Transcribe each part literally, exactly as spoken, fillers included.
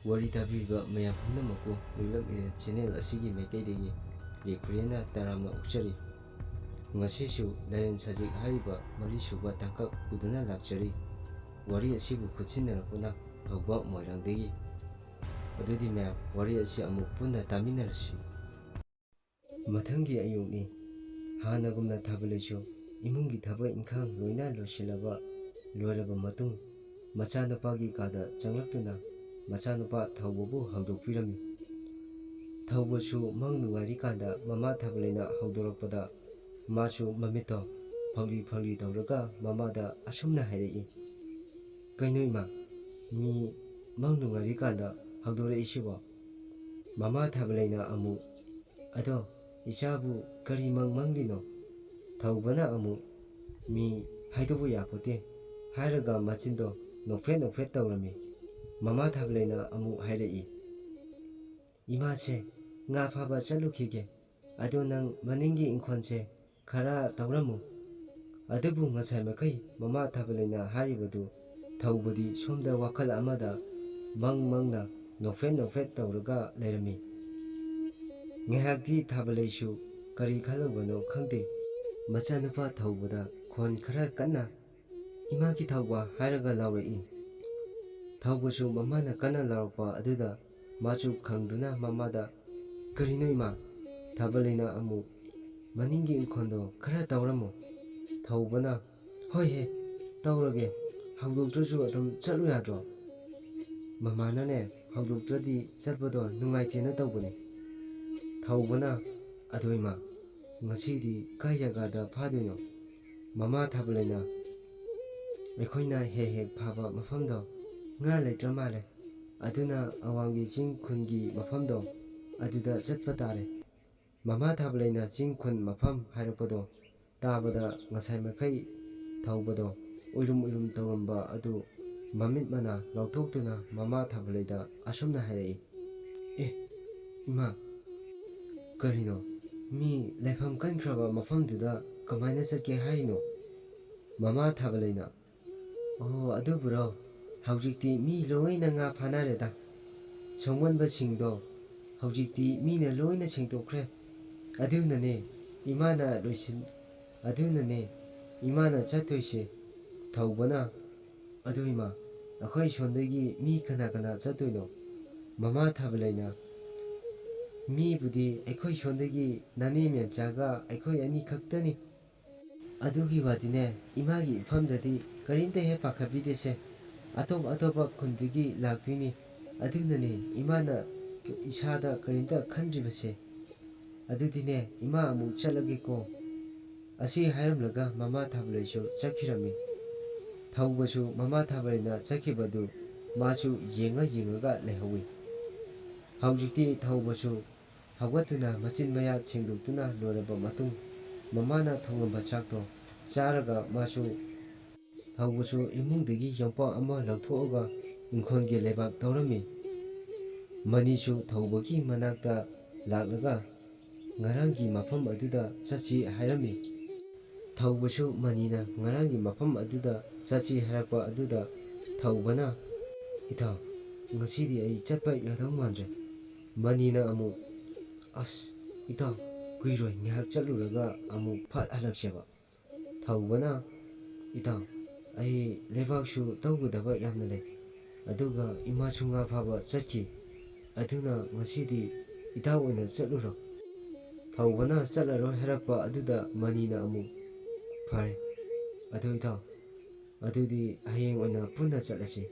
ꯋꯥꯔꯤ ꯇꯥꯕꯤꯔꯤꯕ ꯃꯌꯥꯝ ꯄꯨꯝꯅꯃꯛꯄꯨ ꯂꯨꯏꯂꯝ ꯏꯔꯦꯟ ꯆꯦꯅꯦꯜ ꯑꯁꯤꯒꯤ ꯃꯥꯏꯀꯩꯗꯒꯤ ꯔꯤꯈꯨꯔꯦꯟꯅ ꯇꯔꯥꯝꯅ ꯑꯣꯛꯆꯔꯤ꯫ ꯉꯁꯤꯁꯨ ꯂꯥꯏꯔꯦꯟ ꯁꯖꯤꯛ ꯍꯥꯏꯔꯤꯕ ꯃꯔꯤꯁꯨꯕ ꯇꯥꯡꯀꯛ ꯄꯨꯗꯨꯅ ꯂꯥꯛꯆꯔꯤ꯫ ꯋꯥꯔꯤ ꯑꯁꯤꯕꯨ ꯈꯨꯠꯁꯤꯟꯅꯔꯛꯄꯅ ꯊꯧꯕ ꯃꯣꯏꯔꯥꯡꯗꯒꯤ꯫ ꯑꯗꯨꯗꯤ ꯃꯌꯥꯝ, ꯋꯥꯔꯤ ꯑꯁꯤ ꯑꯃꯨꯛ ꯄꯨꯟꯅ ꯇꯥꯃꯤꯟꯅꯔꯁꯤ꯫ ꯃꯊꯪꯒꯤ ꯑꯌꯨꯛꯅꯤ꯫ ꯍꯥꯟꯅꯒꯨꯝꯅ ꯊꯥꯕꯂꯩꯁꯨ ꯏꯃꯨꯡꯒꯤ ꯊꯕꯛ ꯏꯪꯈꯥꯡ ꯂꯣꯏꯅ ꯂꯣꯏꯁꯤꯜꯂꯕ, ꯂꯣꯏꯔꯕ ꯃꯇꯨꯡ, ꯃꯆꯥꯅꯨꯄꯥꯒꯤ ꯀꯥꯗ ꯆꯪꯂꯛꯇꯨꯅ ꯃꯆꯥꯅꯨꯄꯥ ꯊꯧꯕꯕꯨ ꯍꯧꯗꯣꯛꯄꯤꯔꯝꯃꯤ꯫ ꯊꯧꯕꯁꯨ ꯃꯪ ꯅꯨꯡꯉꯥꯏꯔꯤꯀꯥꯟꯗ ꯃꯃꯥ ꯊꯥꯕꯂꯩꯅ ꯍꯧꯗꯣꯔꯛꯄꯗ, ꯃꯥꯁꯨ ꯃꯃꯤꯠꯇꯣ ꯐꯪꯂꯤ ꯐꯪꯂꯤ ꯇꯧꯔꯒ ꯃꯃꯥꯗ ꯑꯁꯨꯝꯅ ꯍꯥꯏꯔꯛꯏ, "ꯀꯩꯅꯣ ꯏꯃꯥ, ꯃꯤ ꯃꯪ ꯅꯨꯡꯉꯥꯏꯔꯤꯀꯥꯟꯗ ꯍꯧꯗꯣꯔꯛꯏꯁꯤꯕꯣ?" ꯃꯃꯥ ꯊꯥꯕꯂꯩꯅ ꯑꯃꯨꯛ, "ꯑꯗꯣ ꯏꯆꯥꯕꯨ ꯀꯔꯤ ꯃꯪ ꯃꯪꯂꯤꯅꯣ?" ꯊꯧꯕꯅ ꯑꯃꯨꯛ, "ꯃꯤ ꯍꯥꯏꯗꯣꯛꯄ ꯌꯥꯄꯣꯠꯇꯦ" ꯍꯥꯏꯔꯒ ꯃꯆꯤꯟꯗꯣ ꯅꯣꯛꯐꯦꯠ ꯅꯣꯛꯐꯦꯠ ꯇꯧꯔꯝꯃꯤ꯫ ꯃꯃꯥ ꯊꯥꯕꯂꯩꯅ ꯑꯃꯨꯛ ꯍꯥꯏꯔꯛꯏ, "ꯏꯃꯥꯁꯦ ꯉꯥ ꯐꯥꯕ ꯆꯠꯂꯨꯈꯤꯒꯦ꯫ ꯑꯗꯣ ꯅꯪ ꯃꯅꯤꯡꯒꯤ ꯏꯪꯈꯣꯜꯁꯦ ꯈꯔ ꯇꯧꯔꯝꯃꯨ꯫" ꯑꯗꯨꯕꯨ ꯉꯁꯥꯏ ꯃꯈꯩ ꯃꯃꯥ ꯊꯥꯕꯂꯩꯅ ꯍꯥꯏꯔꯤꯕꯗꯨ ꯊꯧꯕꯗꯤ ꯁꯣꯝꯗ ꯋꯥꯈꯜ ꯑꯃꯗ ꯃꯪ ꯃꯪꯅ ꯅꯣꯛꯐꯦꯠ ꯅꯣꯛꯐꯦꯠ ꯇꯧꯔꯒ ꯂꯩꯔꯝꯃꯤ꯫ ꯉꯥꯏꯍꯥꯛꯇꯤ ꯊꯥꯕꯂꯩꯁꯨ ꯀꯔꯤ ꯈꯜꯂꯨꯕꯅꯣ ꯈꯪꯗꯦ, ꯃꯆꯥꯅꯨꯄꯥ ꯊꯧꯕꯗ ꯈꯣꯟ ꯈꯔ ꯀꯟꯅ, "ꯏꯃꯥꯒꯤ ꯊꯧꯕ" ꯍꯥꯏꯔꯒ ꯂꯥꯎꯔꯛꯏ꯫ ꯊꯧꯕꯁꯨ ꯃꯃꯥꯅ ꯀꯟꯅ ꯂꯥꯎꯔꯛꯄ ꯑꯗꯨꯗ ꯃꯥꯁꯨ ꯈꯪꯗꯨꯅ ꯃꯃꯥꯗ, "ꯀꯔꯤꯅꯣ ꯏꯃꯥ?" ꯊꯥꯕꯂꯩꯅ ꯑꯃꯨꯛ, "ꯃꯅꯤꯡꯒꯤ ꯏꯪꯈꯣꯜꯗꯣ ꯈꯔ ꯇꯧꯔꯝꯃꯣ꯫" ꯊꯧꯕꯅ, "ꯍꯣꯏ ꯍꯦ, ꯇꯧꯔꯒꯦ, ꯍꯧꯗꯣꯛꯇ꯭ꯔꯁꯨ ꯑꯗꯨꯝ ꯆꯠꯂꯨ ꯌꯥꯗ꯭ꯔꯣ? ꯃꯃꯥꯅꯅꯦ, ꯍꯧꯗꯣꯛꯇ꯭ꯔꯗꯤ ꯆꯠꯄꯗꯣ ꯅꯨꯡꯉꯥꯏꯇꯦꯅ ꯇꯧꯕꯅꯤ꯫" ꯊꯧꯕꯅ, "ꯑꯗꯣ ꯏꯃꯥ, ꯉꯁꯤꯗꯤ ꯀꯥꯏ ꯖꯒꯥꯗ ꯐꯥꯗꯣꯏꯅꯣ?" ꯃꯃꯥ ꯊꯥꯕꯂꯩꯅ, "ꯑꯩꯈꯣꯏꯅ ꯍꯦꯛ ꯍꯦꯛ ꯐꯥꯕ ꯃꯐꯝꯗꯣ ꯉꯥ ꯂꯩꯇ꯭ꯔ ꯃꯥꯜꯂꯦ, ꯑꯗꯨꯅ ꯑꯋꯥꯡꯒꯤ ꯆꯤꯡ ꯈꯨꯟꯒꯤ ꯃꯐꯝꯗꯣ ꯑꯗꯨꯗ ꯆꯠꯄ ꯇꯥꯔꯦ꯫" ꯃꯃꯥ ꯊꯥꯕꯂꯩꯅ ꯆꯤꯡ ꯈꯨꯟ ꯃꯐꯝ ꯍꯥꯏꯔꯛꯄꯗꯣ ꯇꯥꯕꯗ ꯉꯁꯥꯏ ꯃꯈꯩ ꯊꯧꯕꯗꯣ ꯎꯏꯔꯨꯝ ꯎꯏꯔꯨꯝ ꯇꯧꯔꯝꯕ ꯑꯗꯨ ꯃꯃꯤꯠ ꯃꯅꯥ ꯂꯥꯎꯊꯣꯛꯇꯨꯅ ꯃꯃꯥ ꯊꯥꯕꯂꯩꯗ ꯑꯁꯨꯝꯅ ꯍꯥꯏꯔꯛꯏ, "ꯑꯦ, ꯏꯃꯥ, ꯀꯔꯤꯅꯣ? ꯃꯤ ꯂꯩꯐꯝ ꯀꯟꯈ꯭ꯔꯕ ꯃꯐꯝꯗꯨꯗ ꯀꯃꯥꯏꯅ ꯆꯠꯀꯦ ꯍꯥꯏꯔꯤꯅꯣ?" ꯃꯃꯥ ꯊꯥꯕꯂꯩꯅ, "ꯑꯣ, ꯑꯗꯨꯕꯨꯔꯣ? ꯍꯧꯖꯤꯛꯇꯤ ꯃꯤ ꯂꯣꯏꯅ ꯉꯥ ꯐꯥꯅꯔꯦꯗ꯫ ꯁꯣꯡꯒꯟꯕꯁꯤꯡꯗꯣ ꯍꯧꯖꯤꯛꯇꯤ ꯃꯤꯅ ꯂꯣꯏꯅ ꯁꯦꯡꯗꯣꯛꯈ꯭ꯔꯦ꯫ ꯑꯗꯨꯅꯅꯦ ꯏꯃꯥꯅ ꯂꯣꯏꯁꯤꯟ-, ꯑꯗꯨꯅꯅꯦ ꯏꯃꯥꯅ ꯆꯠꯇꯣꯏꯁꯦ꯫ ꯊꯧꯕꯅ, "ꯑꯗꯨ ꯏꯃꯥ, ꯑꯩꯈꯣꯏ ꯁꯣꯝꯗꯒꯤ ꯃꯤ ꯀꯅꯥ ꯀꯅꯥ ꯆꯠꯇꯣꯏꯅꯣ?" ꯃꯃꯥ ꯊꯥꯕꯂꯩꯅ, "ꯃꯤꯕꯨꯗꯤ ꯑꯩꯈꯣꯏ ꯁꯣꯝꯗꯒꯤ ꯅꯥꯅꯦ ꯃꯦꯝꯆꯥꯒ ꯑꯩꯈꯣꯏ ꯑꯅꯤ ꯈꯛꯇꯅꯤ꯫ ꯑꯗꯨꯒꯤ ꯋꯥꯗꯤꯅꯦ, ꯏꯃꯥꯒꯤ ꯏꯐꯝꯗꯗꯤ ꯀꯔꯤꯝꯇ ꯍꯦꯛ ꯄꯥꯈꯠꯄꯤꯗꯦꯁꯦ꯫ ꯑꯇꯣꯞ ꯑꯇꯣꯞꯄ ꯈꯨꯟꯗꯒꯤ ꯂꯥꯛꯇꯣꯏꯅꯤ꯫ ꯑꯗꯨꯅꯅꯦ ꯏꯃꯥꯅ ꯏꯁꯥꯗ ꯀꯔꯤꯝꯇ ꯈꯟꯗ꯭ꯔꯤꯕꯁꯦ꯫ ꯑꯗꯨꯗꯤꯅꯦ, ꯏꯃꯥ ꯑꯃꯨꯛ ꯆꯠꯂꯒꯦꯀꯣ꯫" ꯑꯁꯤ ꯍꯥꯏꯔꯝꯂꯒ ꯃꯃꯥ ꯊꯥꯕꯂꯩꯁꯨ ꯆꯠꯈꯤꯔꯝꯃꯤ꯫ ꯊꯧꯕꯁꯨ ꯃꯃꯥ ꯊꯥꯕꯂꯩꯅ ꯆꯠꯈꯤꯕꯗꯨ ꯃꯥꯁꯨ ꯌꯦꯡꯉ ꯌꯦꯡꯉꯒ ꯂꯩꯍꯧꯏ꯫ ꯍꯧꯖꯤꯛꯇꯤ ꯊꯧꯕꯁꯨ ꯍꯧꯒꯠꯇꯨꯅ ꯃꯆꯤꯟ ꯃꯌꯥ ꯁꯦꯡꯗꯣꯛꯇꯨꯅ ꯂꯣꯏꯔꯕ ꯃꯇꯨꯡ, ꯃꯃꯥꯅ ꯊꯣꯡꯂꯝꯕ ꯆꯥꯛꯇꯣ ꯆꯥꯔꯒ ꯃꯥꯁꯨ, ꯊꯧꯕꯁꯨ ꯏꯃꯨꯡꯗꯒꯤ ꯌꯣꯝꯄꯥꯛ ꯑꯃ ꯂꯧꯊꯣꯛꯑꯒ ꯏꯪꯈꯣꯜꯒꯤ ꯂꯩꯕꯥꯛ ꯇꯧꯔꯝꯃꯤ꯫ ꯃꯅꯤꯁꯨ ꯊꯧꯕꯒꯤ ꯃꯅꯥꯛꯇ ꯂꯥꯛꯂꯒ ꯉꯔꯥꯡꯒꯤ ꯃꯐꯝ ꯑꯗꯨꯗ ꯆꯠꯁꯤ ꯍꯥꯏꯔꯝꯃꯤ꯫ ꯊꯧꯕꯁꯨ ꯃꯅꯤꯅ ꯉꯔꯥꯡꯒꯤ ꯃꯐꯝ ꯑꯗꯨꯗ ꯆꯠꯁꯤ ꯍꯥꯏꯔꯛꯄ ꯑꯗꯨꯗ ꯊꯧꯕꯅ, "ꯏꯇꯥꯎ, ꯉꯁꯤꯗꯤ ꯑꯩ ꯆꯠꯄ ꯌꯥꯗꯧ ꯃꯥꯟꯗ꯭ꯔꯦ꯫" ꯃꯅꯤꯅ ꯑꯃꯨꯛ, "ꯑꯁ, ꯏꯇꯥꯎ, ꯀꯨꯏꯔꯣꯏ, ꯉꯥꯏꯍꯥꯛ ꯆꯠꯂꯨꯔꯒ ꯑꯃꯨꯛ ꯐꯠ ꯍꯜꯂꯛꯁꯦꯕ꯫" ꯊꯧꯕꯅ, "ꯏꯇꯥꯎ, ꯑꯩ ꯂꯩꯕꯥꯛꯁꯨ ꯇꯧꯒꯗꯕ ꯌꯥꯝꯅ ꯂꯩ, ꯑꯗꯨꯒ ꯏꯃꯥꯁꯨ ꯉꯥ ꯐꯥꯕ ꯆꯠꯈꯤ, ꯑꯗꯨꯅ ꯉꯁꯤꯗꯤ ꯏꯇꯥꯎ ꯑꯣꯏꯅ ꯆꯠꯂꯨꯔꯣ꯫" ꯊꯧꯕꯅ ꯆꯠꯂꯔꯣꯏ ꯍꯥꯏꯔꯛꯄ ꯑꯗꯨꯗ ꯃꯅꯤꯅ ꯑꯃꯨꯛ, "ꯐꯔꯦ, ꯑꯗꯨ ꯏꯇꯥꯎ, ꯑꯗꯨꯗꯤ ꯍꯌꯦꯡ ꯑꯣꯏꯅ ꯄꯨꯟꯅ ꯆꯠꯂꯁꯤ"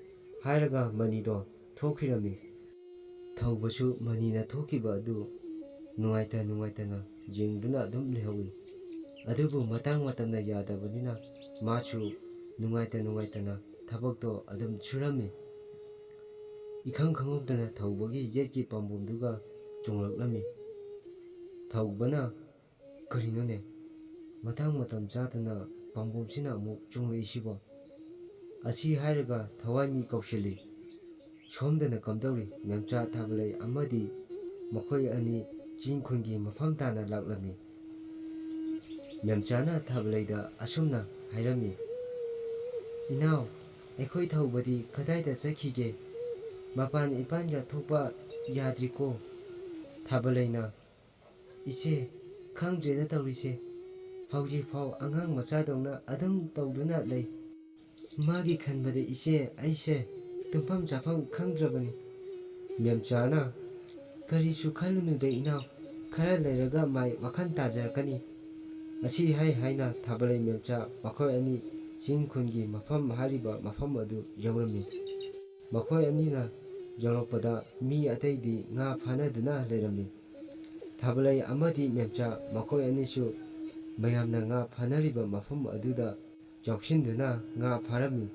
ꯍꯥꯏꯔꯒ ꯃꯅꯤꯗꯣ ꯊꯣꯛꯈꯤꯔꯝꯃꯤ꯫ ꯊꯧꯕꯁꯨ ꯃꯅꯤꯅ ꯊꯣꯛꯈꯤꯕ ꯑꯗꯨ ꯅꯨꯡꯉꯥꯏꯇ ꯅꯨꯡꯉꯥꯏꯇꯅ ꯌꯦꯡꯗꯨꯅ ꯑꯗꯨꯝ ꯂꯩꯍꯧꯏ꯫ ꯑꯗꯨꯕꯨ ꯃꯇꯥꯡ ꯃꯇꯝꯅ ꯌꯥꯗꯕꯅꯤꯅ ꯃꯥꯁꯨ ꯅꯨꯡꯉꯥꯏꯇ ꯅꯨꯡꯉꯥꯏꯇꯅ ꯊꯕꯛꯇꯣ ꯑꯗꯨꯝ ꯁꯨꯔꯝꯃꯤ꯫ ꯏꯈꯪ ꯈꯪꯍꯧꯗꯅ ꯊꯧꯕꯒꯤ ꯌꯦꯠꯀꯤ ꯄꯥꯝꯕꯣꯝꯗꯨꯒ ꯆꯣꯡꯂꯛꯂꯝꯃꯤ꯫ ꯊꯧꯕꯅ, "ꯀꯔꯤꯅꯣꯅꯦ? ꯃꯇꯥꯡ ꯃꯇꯝ ꯆꯥꯗꯅ ꯄꯥꯝꯕꯣꯝꯁꯤꯅ ꯑꯃꯨꯛ ꯆꯣꯡꯂꯛꯏꯁꯤꯕꯣ?" ꯑꯁꯤ ꯍꯥꯏꯔꯒ ꯊꯋꯥꯏꯃꯤ ꯀꯧꯁꯤꯜꯂꯤ꯫ ꯁꯣꯝꯗꯅ ꯀꯝꯗꯧꯔꯤ? ꯃꯦꯝꯆꯥ ꯊꯥꯕꯂꯩ ꯑꯃꯗꯤ ꯃꯈꯣꯏ ꯑꯅꯤ ꯆꯤꯡ ꯈꯨꯟꯒꯤ ꯃꯐꯝ ꯇꯥꯅ ꯂꯥꯛꯂꯝꯃꯤ꯫ ꯃꯦꯝꯆꯥꯅ ꯊꯥꯕꯂꯩꯗ ꯑꯁꯨꯝꯅ ꯍꯥꯏꯔꯝꯃꯤ, "ꯏꯅꯥꯎ, ꯑꯩꯈꯣꯏ ꯊꯧꯕꯗꯤ ꯀꯗꯥꯏꯗ ꯆꯠꯈꯤꯒꯦ?" ꯃꯄꯥꯟ ꯏꯄꯥꯟꯒ ꯊꯣꯛꯄ ꯌꯥꯗ꯭ꯔꯤꯀꯣ꯫ ꯊꯥꯕꯂꯩꯅ, "ꯏꯆꯦ, ꯈꯪꯗ꯭ꯔꯦꯗ ꯇꯧꯔꯤꯁꯦ꯫ ꯍꯧꯖꯤꯛꯐꯥꯎ ꯑꯉꯥꯡ ꯃꯆꯥꯗꯧꯅ ꯑꯗꯨꯝ ꯇꯧꯗꯨꯅ ꯂꯩ꯫ ꯃꯥꯒꯤ ꯈꯟꯕꯗ ꯏꯆꯦ, ꯑꯩꯁꯦ ꯇꯨꯝꯐꯝ ꯆꯥꯐꯝ ꯈꯪꯗ꯭ꯔꯕꯅꯤ꯫" ꯃꯦꯝꯆꯥꯅ, "ꯀꯔꯤꯁꯨ ꯈꯜꯂꯨꯅꯨꯗ ꯏꯅꯥꯎ, ꯈꯔ ꯂꯩꯔꯒ ꯃꯥꯏ ꯋꯥꯈꯜ ꯇꯥꯖꯔꯛꯀꯅꯤ꯫" ꯑꯁꯤ ꯍꯥꯏ ꯍꯥꯏꯅ ꯊꯥꯕꯂꯩ ꯃꯦꯝꯆꯥ ꯃꯈꯣꯏ ꯑꯅꯤ ꯆꯤꯡ ꯈꯨꯟꯒꯤ ꯃꯐꯝ ꯍꯥꯏꯔꯤꯕ ꯃꯐꯝ ꯑꯗꯨ ꯌꯧꯔꯝꯃꯤ꯫ ꯃꯈꯣꯏ ꯑꯅꯤꯅ ꯌꯧꯔꯛꯄꯗ ꯃꯤ ꯑꯇꯩꯗꯤ ꯉꯥ ꯐꯥꯅꯗꯨꯅ ꯂꯩꯔꯝꯃꯤ꯫ ꯊꯥꯕꯂꯩ ꯑꯃꯗꯤ ꯃꯦꯝꯆꯥ ꯃꯈꯣꯏ ꯑꯅꯤꯁꯨ ꯃꯌꯥꯝꯅ ꯉꯥ ꯐꯥꯅꯔꯤꯕ ꯃꯐꯝ ꯑꯗꯨꯗ ꯌꯥꯎꯁꯤꯟꯗꯨꯅ ꯉꯥ ꯐꯥꯔꯝꯃꯤ꯫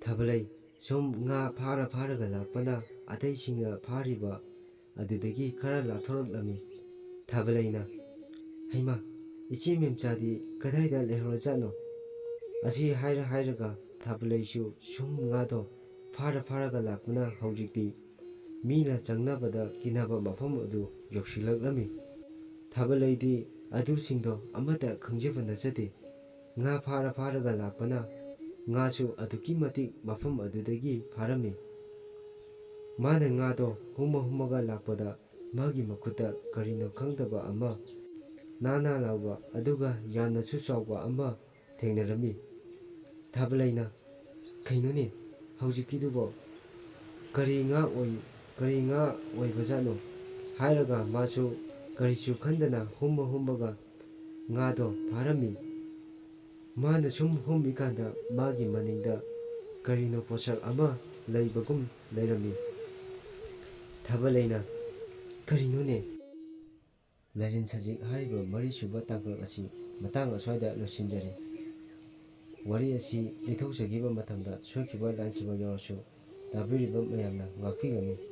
ꯊꯥꯕꯂꯩ ꯁꯨꯝ ꯉꯥ ꯐꯥꯔ ꯐꯥꯔꯒ ꯂꯥꯛꯄꯅ ꯑꯇꯩꯁꯤꯡꯅ ꯐꯥꯔꯤꯕ ꯑꯗꯨꯗꯒꯤ ꯈꯔ ꯂꯥꯞꯊꯣꯔꯛꯂꯝꯃꯤ꯫ ꯊꯥꯕꯂꯩꯅ, "ꯍꯩꯃꯥ, ꯏꯆꯦ ꯃꯦꯝꯆꯥꯗꯤ ꯀꯗꯥꯏꯗ ꯂꯩꯍꯧꯔꯖꯥꯠꯅꯣ?" ꯑꯁꯤ ꯍꯥꯏꯔ ꯍꯥꯏꯔꯒ ꯊꯥꯕꯂꯩꯁꯨ ꯁꯨꯝ ꯉꯥꯗꯣ ꯐꯥꯔ ꯐꯥꯔꯒ ꯂꯥꯛꯄꯅ ꯍꯧꯖꯤꯛꯇꯤ ꯃꯤꯅ ꯆꯪꯅꯕꯗ ꯀꯤꯅꯕ ꯃꯐꯝ ꯑꯗꯨ ꯌꯧꯁꯤꯜꯂꯛꯂꯝꯃꯤ꯫ ꯊꯥꯕꯂꯩꯗꯤ ꯑꯗꯨꯁꯤꯡꯗꯣ ꯑꯃꯠꯇ ꯈꯪꯖꯕ ꯅꯠꯆꯗꯦ꯫ ꯉꯥ ꯐꯥꯔ ꯐꯥꯔꯒ ꯂꯥꯛꯄꯅ ꯉꯥꯁꯨ ꯑꯗꯨꯛꯀꯤ ꯃꯇꯤꯛ ꯃꯐꯝ ꯑꯗꯨꯗꯒꯤ ꯐꯥꯔꯝꯃꯤ꯫ ꯃꯥꯅ ꯉꯥꯗꯣ ꯍꯨꯝꯃ ꯍꯨꯝꯃꯒ ꯂꯥꯛꯄꯗ ꯃꯥꯒꯤ ꯃꯈꯨꯠꯇ ꯀꯔꯤꯅꯣ ꯈꯪꯗꯕ ꯑꯃ, ꯅꯥ ꯅꯥ ꯂꯥꯎꯕ ꯑꯗꯨꯒ ꯌꯥꯝꯅꯁꯨ ꯆꯥꯎꯕ ꯑꯃ ꯊꯦꯡꯅꯔꯝꯃꯤ꯫ ꯊꯥꯕꯂꯩꯅ, "ꯀꯩꯅꯣꯅꯦ ꯍꯧꯖꯤꯛꯀꯤꯗꯨꯕꯣ? ꯀꯔꯤ ꯉꯥ ꯑꯣꯏ-, ꯀꯔꯤ ꯉꯥ ꯑꯣꯏꯕꯖꯥꯠꯅꯣ?" ꯍꯥꯏꯔꯒ ꯃꯥꯁꯨ ꯀꯔꯤꯁꯨ ꯈꯟꯗꯅ ꯍꯨꯝꯃ ꯍꯨꯝꯃꯒ ꯉꯥꯗꯣ ꯐꯥꯔꯝꯃꯤ꯫ ꯃꯥꯅ ꯁꯨꯝ ꯍꯨꯝꯃꯤꯀꯥꯟꯗ ꯃꯥꯒꯤ ꯃꯅꯤꯡꯗ ꯀꯔꯤꯅꯣ ꯄꯣꯠꯁꯛ ꯑꯃ ꯂꯩꯕꯒꯨꯝ ꯂꯩꯔꯝꯃꯤ꯫ ꯊꯥꯕꯂꯩꯅ, "ꯀꯔꯤꯅꯣꯅꯦ?" ꯂꯥꯏꯔꯦꯟ ꯁꯖꯤꯛ ꯍꯥꯏꯔꯤꯕ ꯃꯔꯤꯁꯨꯕ ꯇꯥꯡꯀꯛ ꯑꯁꯤ ꯃꯇꯥꯡ ꯑꯁ꯭ꯋꯥꯏꯗ ꯂꯣꯏꯁꯤꯟꯖꯔꯦ꯫ ꯋꯥꯔꯤ ꯑꯁꯤ ꯂꯤꯊꯣꯛꯆꯈꯤꯕ ꯃꯇꯝꯗ ꯁꯣꯏꯈꯤꯕ ꯂꯥꯟꯈꯤꯕ ꯌꯥꯎꯔꯁꯨ ꯇꯥꯕꯤꯔꯤꯕ ꯃꯌꯥꯝꯅ ꯉꯥꯛꯄꯤꯒꯅꯤ꯫